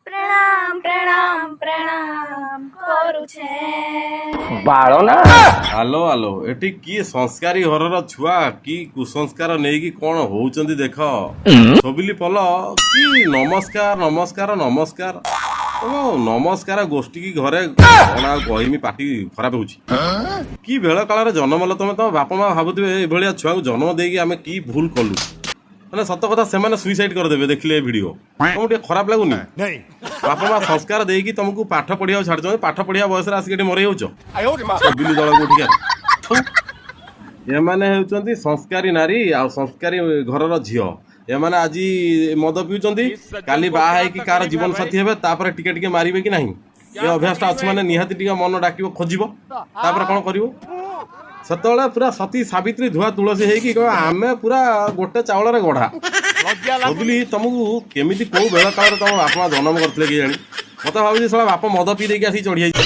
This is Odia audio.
ପ୍ରଣାମ ପ୍ରଣାମ ପ୍ରଣାମ କରୁଛେ। ବାଳ ନା। ଆଲୋ ଆଲୋ, ଏଠି କି ସଂସ୍କାରୀ ଘରର ଛୁଆ କି କୁସଂସ୍କାର ନେଇକି କଣ ହଉଛନ୍ତି ଦେଖ। ଛବିଲି ପଲ କି ନମସ୍କାର ନମସ୍କାର ନମସ୍କାର। ତମ ନମସ୍କାର ଗୋଷ୍ଠୀ କି ଘରେ କଣ ଆଉ କହିମି, ପାଟି ଖରାପ ହଉଛି। କି ବେଳ କାଳରେ ଜନ୍ମ ହେଲ ତମେ? ତମ ବାପା ମା ଭାବୁଥିବେ, ଏଇଭଳିଆ ଛୁଆଙ୍କୁ ଜନ୍ମ ଦେଇକି ଆମେ କି ଭୁଲ କଲୁ। ମାନେ ସତ କଥା, ସେମାନେ ସୁଇସାଇଡ୍ କରିଦେବେ ଦେଖିଲେ ଏ ଭିଡିଓ। ତମକୁ ଟିକେ ଖରାପ ଲାଗୁନି? ବାପା ମା ସଂସ୍କାର ଦେଇକି ତମକୁ ପାଠ ପଢିବାକୁ ଛାଡୁଛନ୍ତି, ପାଠ ପଢିବା ବୟସରେ ଆସିକି ଏଠି ମରେଇ ହଉଛ। ଛବିଲି ଦଳ କୋଉଠିକାର। ଥୁ। ଏମାନେ ହେଉଛନ୍ତି ସଂସ୍କାରୀ ନାରୀ ଆଉ ସଂସ୍କାରୀ ଘରର ଝିଅ। ଏମାନେ ଆଜି ମଦ ପିଉଛନ୍ତି, କାଲି ବାହା ହେଇକି କାହାର ଜୀବନ ସାଥୀ ହେବେ, ତାପରେ ଟିକେ ଟିକେ ମାରିବେ କି ନାହିଁ? ଏ ଅଭ୍ୟାସଟା ଅଛି ମାନେ ନିହାତି ଟିକେ ମନ ଡାକିବ, ଖୋଜିବ, ତାପରେ କ'ଣ କରିବ? ସେତେବେଳେ ପୁରା ସତୀ ସାବିତ୍ରୀ ଧୁଆ ତୁଳସୀ ହେଇକି କହିବ, ଆମେ ପୁରା ଗୋଟେ ଚାଉଳରେ ଗଢା। ଭାବିଲି, ତମକୁ କେମିତି କୋଉ ବେଳ କାଳରେ ତମ ବାପା ମା ଜନ୍ମ କରିଥିଲେ କେଜାଣି। ମତେ ଭାବୁଛି ଶଳା ବାପ ମଦ ପିଇ ଦେଇକି ଆସିକି ଚଢି ଯାଇଛି।